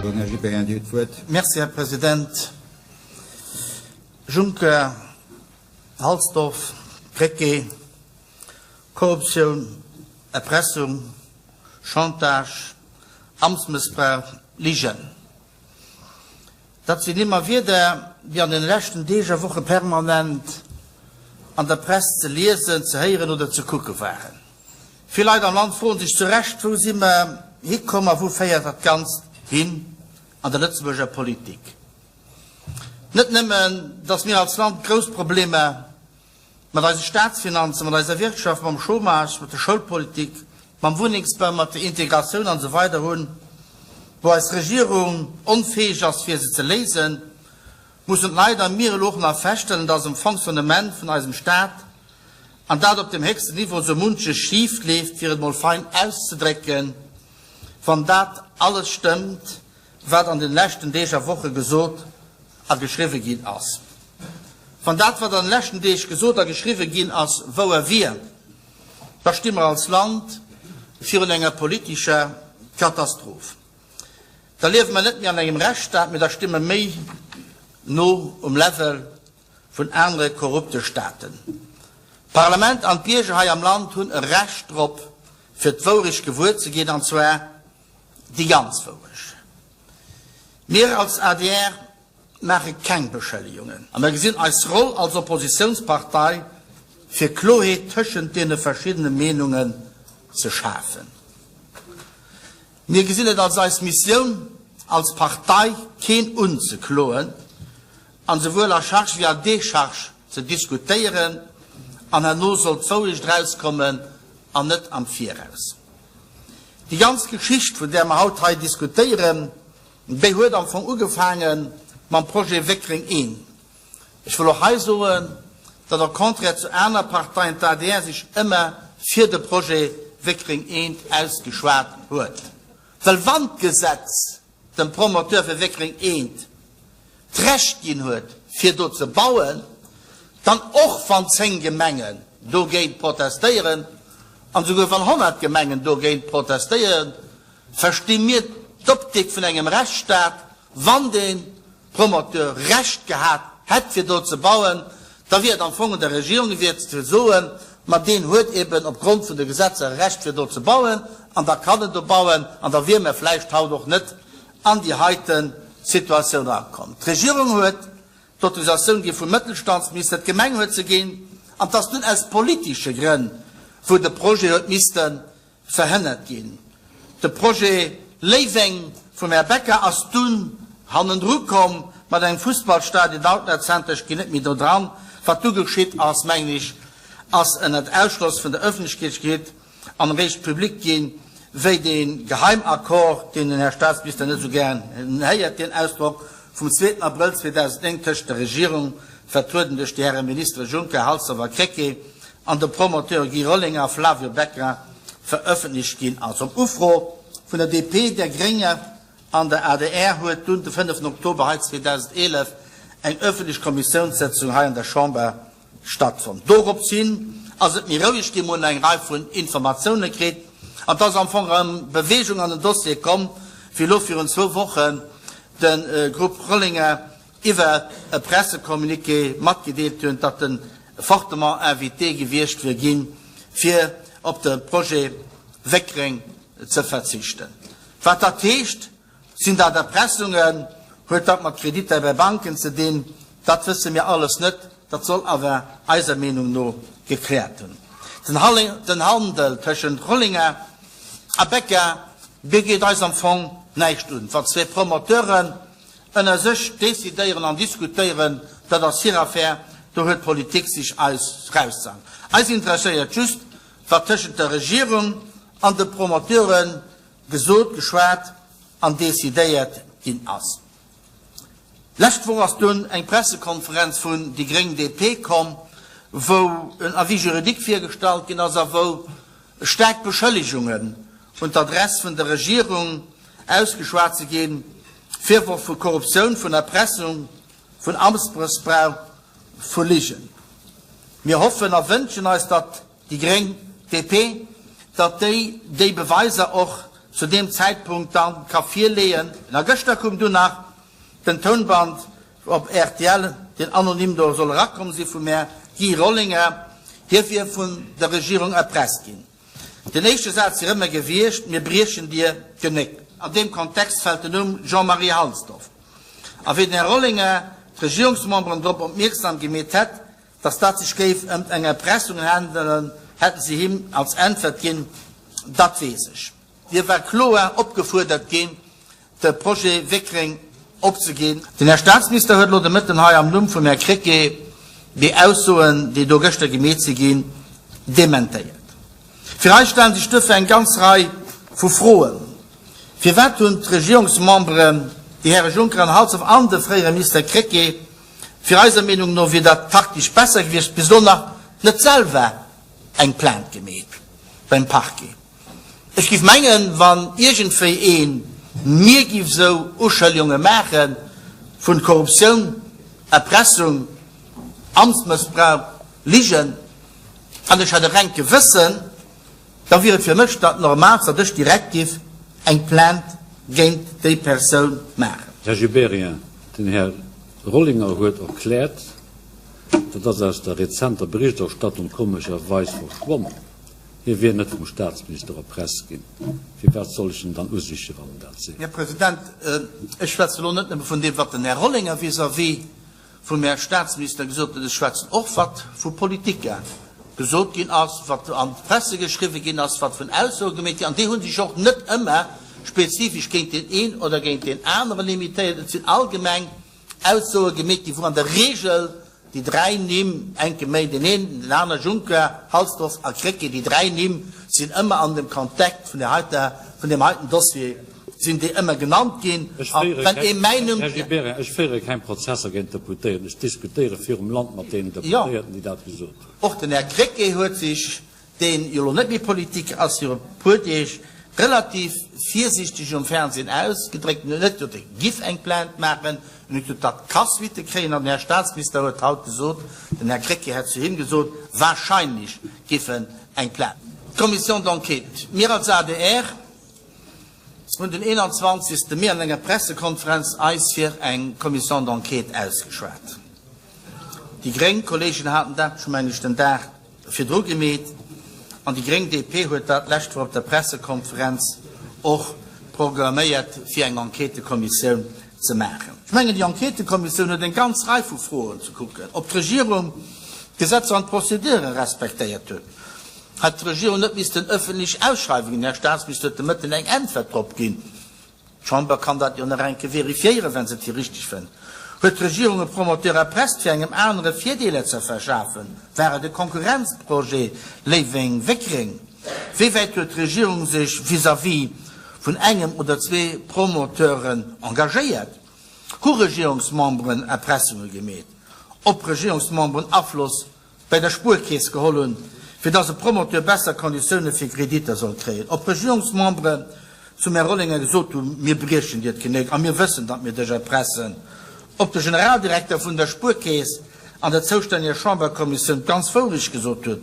Här Gibéryen, Dir hutt d'Wuert. Merci, Här President. Juncker, Halsdorf, Krecké, Korruptioun, Erpressung, Chantage, Amtsmëssbrauch, Ligen. Dat sinn Nimm a Wierder, déi an den leschten Deeg a Woche permanent an der Press ze liesen, ze héieren oder ze kucke waren. Vill Leit am Land froen sech zu Recht, Wou si mer hikomm a wou féiert dat Ganzt hin an der Lëtzebuerger Politik? Net nëmmen, datt mir als Land grouss Problemer mat eise Staatsfinanzen, mat eiser Wirtschaft, mam Chômage, mat der Schoulpolitik, mam Wunnengsbau, mat der Integratioun an esou weider hunn, wou eis Regierung onfäeg ass fir se ze léisen, mussen d'Leit a mir elo och nach feststellen, dass um Fonctionnement vun eisem Staat, an dat op dem héchsten Niveau, sou munches schif leeft, fir et mol fein auszedrécken, wann dat alles stëmmt, wat an den leschten Deeg a Woche gesot a geschriwwe ginn ass. Wann dat, wat an den leschten Deeg gesot a geschriwwe ginn ass, wouer wier, da sti mer als Land virun enger politescher Katastroph. Da liewe mer net méi an engem Rechtsstaat, mee da sti mer méi no um Level vun anere korrupte Staaten. D'Parlament an d'Bierger hei am Land hunn e Recht drop, fir d'Wourecht gewuer ze ginn, an zwar déi ganz Wourecht. Mir als adr maache keng Beschëllegungen a mir gesinn eis Roll als Oppositiounspartei, fir Kloheet tëschent deene verschiddene Meenungen ze schafen. Mir gesinn et als eis Missioun als Partei, keen unzekloen an souwuel à charge wéi à décharge ze diskutéieren an herno soll d'Wourecht erauskommen an net am Viraus. Déi ganz Geschicht, vun där mer haut hei diskutéieren, déi huet am Fong ugefaange mam Projet Wéckreng I. Ech wëll och hei soen, datt au contraire zu aner Parteien d'ADR sech ëmmer fir de Projet Wéckreng I ausgeschwat huet. Well wann d'Gesetz dem Promoteur fir Wéckreng I d'Recht ginn huet, fir do ze bauen, dann, och wann 10 Gemengen dogéint protestéieren, an esouguer wann 100 Gemengen dogéint protestéieren, versti mir d'Optik vun engem Rechtsstaat, wann de Promoteur Recht gehat hätt, fir do ze bauen, da wier et am Fong un der Regierung gewiescht ze soen, ma deen huet eben opgrond vun de Gesetzer e Recht, fir do ze bauen, an da kann en do bauen, an da wier mer vläicht haut och net an déi heite Situatioun erakomm. D'Regierung huet d'Autorisatioun gi vum Mëttelstandsminister, d'Gemeng huet se ginn, an 't ass dunn aus politesche Grënn, wou de Projet huet misste verhënnert ginn. De Projet Léiweng vum Här Becker ass dunn hannendru komm mat engem Fussballstadion, Outlet Center, ech ginn net méi do dran. Wat du geschitt ass, mengen ech, ass ënnert Ausschloss vun der Öffentlechkeet geschitt. an eréischt public ginn, wéi dee Geheimaccord, deen den Här Statsminister net esou gären héiert, deen Ausdrock, vum zweeten Abrëll 2009 tëscht der Regierung, vertrueden duerch déi Häre Ministere Juncker, Halsdorf a Krecké, an de Promoteure Guy Rollinger a Flavio Becca verëffentlecht ginn ass. Op Ufro vun der DP, der Grénger an der adr huet dunn de fënneften Oktober hei 2011 eng öffentlech Kommissiounssëtzung hei an der Chamber stattfonnt. Doropshin ass et méi roueg ginn, mer hunn eng Rei vun Informatioune kritt an et ass am Fong erëm Beweegung an den Dossier komm, wéi elo virun zwou Wochen de Grupp Rollinger iwwer e Pressecommuniqué matgedeelt hunn, datt e fortement invité gewiescht wier ginn, fir op de Projet Wéckreng ze verzichten. Wat dat heescht, Sinn dat Erpressungen? Huet dat mat Kreditter bei Banken ze dinn? Dat wësse mir alles net, dat soll awer eiser Meenung no gekläert hunn. Den Handel tëschent Rollinger a Becca, dee geet eis am Fong näischt un. Wat zwee Promoteuren ënner sech decidéieren an diskutéieren, dat ass hir Affär, do huet d'Politik sech eis rauszehalen. Eis interesséiert just, wat tëschent der Regierung an de Promoteuren gesot, geschwat an decidéiert ginn ass. Lescht Woch ass dunn eng Pressekonferenz vun déi gréng DP komm, wou en Avis juridique virgestallt ginn ass a wou staark Beschëllegungen un d'Adress vun der Regierung ausgeschwat si ginn, Virworf vu Korruptioun, vun Erpressung, vun Amtsmëssbrauch, vu Ligen. Mir hoffen a wënschen eis, datt déi gréng DP, datt déi déi Beweiser och. zu deem Zäitpunkt dann ka virleeën. A gëschter koum dunn nach den Tounband op rtl, deen anonym do soll erakomm si vum Här Guy Rollinger, hie wier vun der Regierung erpresst ginn. Den éischte Saz wier ëmmer gewiescht, Mir briechen dir d'Genéck. An deem Kontext fält den Numm Jean-Marie Halsdorf. A wéi den Här Rollinger d'Regierungsmemberen drop opmierksam gemeet hätt, datt dat sech géif ëmt eng Erpressung handelen, hätten se him als Äntwert ginn, Dat weess ech. Hie war kloer opgefuerdert ginn, de Projet Wéckreng opzeginn. Den Här Statsminister huet elo de Mëtten hei am Numm vum Här Krecké déi Aussoen, déi do gëschter gemeet si ginn, dementéiert. Fir eis stellen sech duerfir eng ganz Rei vu Froen. Firwat hunn d'Regierungsmemberen, déi Häre Juncker an Halsdorf an de fréiere Minister Krecké, fir eiser Meenung no wier dat taktesch besser gewiescht, bis elo nach net selwer eng Plainte gemeet beim Parquet? Ech giff mengen, wann iergendwéi een mir giff esou Uschëlliunge maachen vun Korruptioun, Erpressung, Amtsmëssbrauch, Ligen, an ech hätt e rengt Gewëssen, da wier et fir mech dat Normalst, datt ech direkt giff eng Plainte géint déi Persoun maachen. Här Gibéryen, den Här Rollinger huet erkläert, dat ass aus der rezenter Berichterstattung komescherweis verschwonn, Hie wier net vum Staatsminister erpresst ginn. Firwat soll ech en dann usichen, wann en dat seet? Här President, ech schwätzen elo net nëmme vun deem, wat den Här Rollinger vis-à-vis vum Här Staatsminister gesot huet, ech schwätzen och, wat vu Politiker gesot ginn ass, wat an d'Presse geschriwwen ginn ass, wat vun Aussoe gemeet ginn. An déi hu sech och net ëmmer spezifesch géint deen een oder géint deen anere limitéiert. Et sinn allgemeng Aussoe gemeet ginn, wou an der Regel Déi 3 Nimm, enke méi deen een, den aner, Juncker, Halsdorf a Krecké, déi 3 Nimm sinn ëmmer an dem Kontekt vun där heiter, vun deem heiten Dossier sinn déi ëmmer genannt ginn. Ech A féiere wenn ee keng, mäin Numm. Här Gibéryen, ech féiere keng Prozesser géint Deputéierten. Ech diskutéiere virum Land mat deenen Jo. Deputéierten, déi dat gesot hunn. Och den Här Krecké huet sech deen jo lo net méi Politiker ass, viru puer Deeg relativ virsiichteg um Fernsehen ausgedréckt, en huet net gesot, e giff eng Plainte maachen, en huet gesot, dat ka Suitte kréien. An den Här Staatsminister huet haut gesot, den Här Krecké hätt zu him gesot, wahrscheinlech giff en eng Plainte. D'Commission d'enquête, mir als adr hunn den 21. Mee an enger Pressekonferenz eis fir eng Commission d'enquête ausgeschwat. Déi gréng Kollegen haten dat scho, meng ech, den Dag virdru gemeet an déi gréng DP huet dat d'lescht Woch op der Pressekonferenz och programméiert, fir eng Enquêtëkommissioun ze maachen. Ech mengen, déi Enquêtëkommissioun huet eng ganz Rei vu Froen ze kucken, ob d'Regierung d'Gesetzer an d'Procédure respektéiert huet. Hätt d'Regierung net missten ëffentlech Ausschreiwungen, den Här Staatsminister huet de Mëtten eng Äntwert drop ginn, D'Chamber kann dat jo nach eng Kéier vérifiéieren, wa se et fir richtig fënnt. Huet d'Regierung e Promoteur erpresst, fir engem anere Virdeeler ze verschafen? War et e Konkurrenzprojet Léiweng-Wéckreng? Wéi wäit huet d'Regierung sech vis-à-vis vun engem oder zwee Promoteuren engagéiert? Hu Regierungsmemberen Erpressunge gemeet? Ob Regierungsmemberen Afloss bei der Spuerkeess geholl hunn, fir dass e Promoteur besser Konditioune fir Kreditter soll kréien. Ob Regierungsmemberen zum Här Rollinger gesot hunn, mir briechen dir d'Genéck a mir wëssen, datt mir dech erpressen. Ob de Generaldirekter vun der Spuerkeess an der zoustänneger Chamberkommissioun d'ganz Wourecht gesot huet.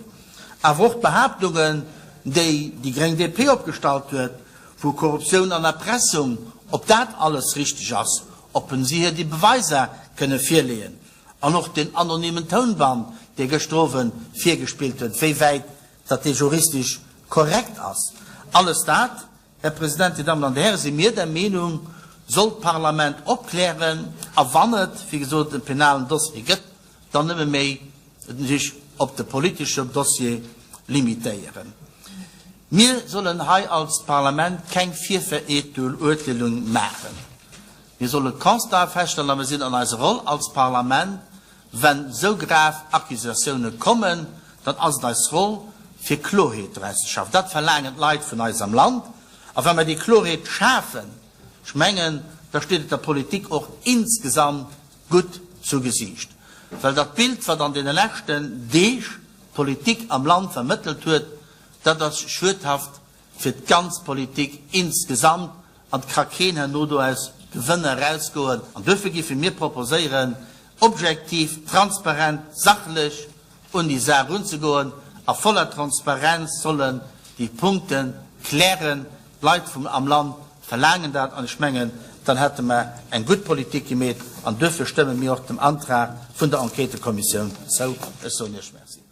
Awer och d'Behaaptungen, déi déi gréng DP opgestallt huet, vu Korruptioun an Erpressung, ob dat alles richteg ass, ob si hir déi Beweiser kënne virleeën. An och deen anonymen Tounband, dee gëschter Owend virgespillt huet, wéi wäit datt dee juristesch korrekt ass, alles dat, Här President, Dir Dammen an Dir Hären, si mir der Meenung, soll d'Parlament opklären. A wann et, wéi gesot, e penalen Dossier gëtt, dann nëmme méi sech op de politesche Dossier limitéieren. Mir sollen hei als Parlament keng Virvereetuerteelung maachen. Mir solle Constate feststellen, a mir sinn an eiser Roll als Parlament, wenn esou grav Accusatioune kommen, dann ass et eis Roll, fir Klorheet doraus ze schafen. Dat verlaangen d'Leit vun eis am Land. A wa mer déi Klorheet schafen, ech mengen, da steet et der Politik och insgesamt gutt zu Gesiicht. Well dat Bild, wat an deene leschten Deeg d'Politik am Land vermëttelt huet, dat ass schuedhaft fir d'ganz Politik insgesamt an et ka keen herno do aus Gewënner erausgoen. An duerfir géife mir proposéieren, objektiv, transparent, sachlech un déi Saach erunzegoen. A voller Transparenz sollen déi Punkte klären. D'Leit vum am Land verlaangen dat an ech mengen, dann hätte mer eng gutt Politik gemeet an duerfir stëmme mir och dem Antrag vun der Enquêtëkommissioun zou. Ech soen Iech Merci.